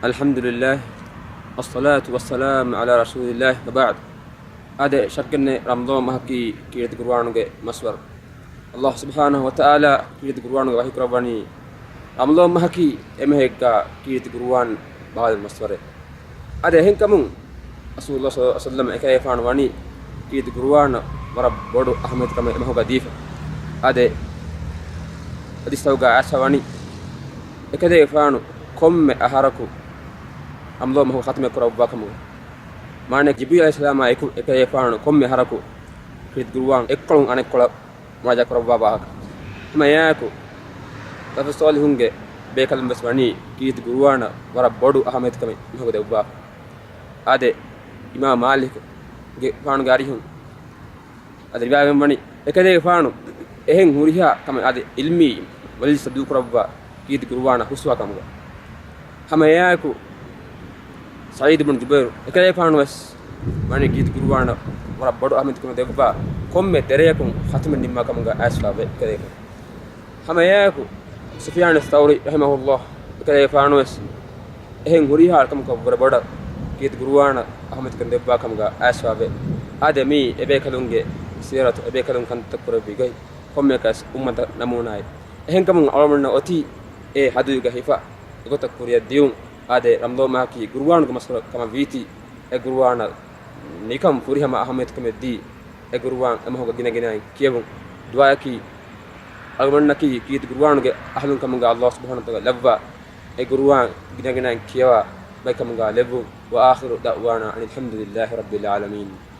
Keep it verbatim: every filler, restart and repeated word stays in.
الحمد لله، والصلاة والسلام على رسول الله، وبعد. އާދެ، ޝައްކެއްނެތް ރަމަޟާން މަހަކީ ކީރިތި ޤުރުއާނުގެ މަސްވަރު. ﷲ ސުބްޙާނަހޫ ވަތަޢާލާ ކީރިތި ޤުރުއާނުގަ ވަޙީ ކުރައްވަނީ، ރަމަޟާން މަހަކީ އެމަހެއްގަ ކީރިތި ޤުރުއާން ބަހާލުން މަސްވަރެއް. އާދެ، އެހެންކަމުން ރަސޫލުﷲ ޞައްލަﷲ ޢަލައިހި ވަސައްލަމަ އެކަލޭގެފާނު ވަނީ ކީރިތި ޤުރުއާނަށް ވަރަށް ބޮޑު އަހައްމިޔަތުކަމެއް އެމަހުގަ ދީފަ. އާދެ، ޙަދީޘްތަކުގަ އައިސްފަ ވަނީ، އެކަލޭގެފާނު ކޮންމެ އަހަރަކު ރަމަޟާން މަހު ޚަތުމެއް ކުރައްވާ ކަމުގަ، މާނަ ޖިބްރީލް ޢަލައިހިއްސަލާމާ އެކު އެކަލޭގެފާނު ކޮންމެ އަހަރަކު ކީރިތި ޤުރުއާން އެއްކޮޅުން އަނެއްކޮޅަށް މުރާޖަޢާ ކުރައްވާ ވާހަކަ. ހަމަ އެއާއެކު ސަލަފު ޞާލިޙުންގެ ބޭކަލުން ވެސް ވަނީ ކީރިތި ޤުރުއާނަށް ވަރަށް ބޮޑު އަހައްމިޔަތުކަމެއް މަހުގަ ދެއްވާފަ. އާދެ، އިމާމް މާލިކުގެ ފާނުގެ އަރިހުން އަދި ރިވާވެގެން ވަނީ، އެކަލޭގެފާނު އެހެން ހުރިހާ ކަމެއް އަދި ޢިލްމީ މަޖިލިސްތައް ދޫކުރައްވާ ކީރިތި ޤުރުއާނަށް ހުސްވާ ކަމުގަ. ހަމަ އެއާއެކު ސަޢީދު ބުނު ޖުބައިރު އެކަލޭގެފާނު ވެސް ވަނީ ކީރިތި ޤުރުއާނަށް ވަރަށް ބޮޑު އަހައްމިޔަތުކަމެއް ދެއްވާ، ކޮންމެ ތެރެޔަކުން ޚަތުމެއް ނިންމާ ކަމުގަ އައިސްފަ ވޭ އެކަލޭގެފާނު. ހަމަ އެއާއެކު ސުފިޔާނު ޘައުރީ ރަޙިމަހުﷲ އެކަލޭގެފާނު ވެސް އެހެން ހުރިހާ ކަމަކަށް ވުރެ ބޮޑަށް ކީރިތި ޤުރުއާނަށް އަހައްމިޔަތުކަން ދެއްވާ ކަމުގަ އައިސްފަ ވޭ. އާދެ، މީ އެބޭކަލުންގެ ސީރަތު، އެބޭކަލުން ކަންތައް ކުރެއްވި ގޮތް، ކޮންމެއަކަސް އުއްމަތަށް ނަމޫނާއެއް. އެހެންކަމުން އަޅުގަނޑުމެންނަށް އޮތީ އެ ޙަދީޘްގަ ހިފާ އެގޮތަށް ކުރިއަށް ދިޔުން. އާދެ، ރަމަޟާން މަހަކީ ޤުރުއާނުގެ މަސްވަރު ކަމަށް ވީތީ، އެ ޤުރުއާނަށް ނިކަން ފުރިހަމަ އަހައްމިޔަތުކަމެއް ދީ، އެ ޤުރުއާން އެމަހުގަ ގިނަގިނައިން ކިޔެވުން. ދުޢާއަކީ، އަޅުގަނޑަކީ ކީރިތި ޤުރުއާނުގެ އަހުލުން ކަމުގަ ﷲ ސުބްޙާނަހޫ ވަތަޢާލާ ލައްވާ، އެ ޤުރުއާން ގިނަގިނައިން ކިޔަވާ ބައެއް ކަމުގަ ލެއްވުން. وآخر دعوانا أن الحمد لله رب العالمين.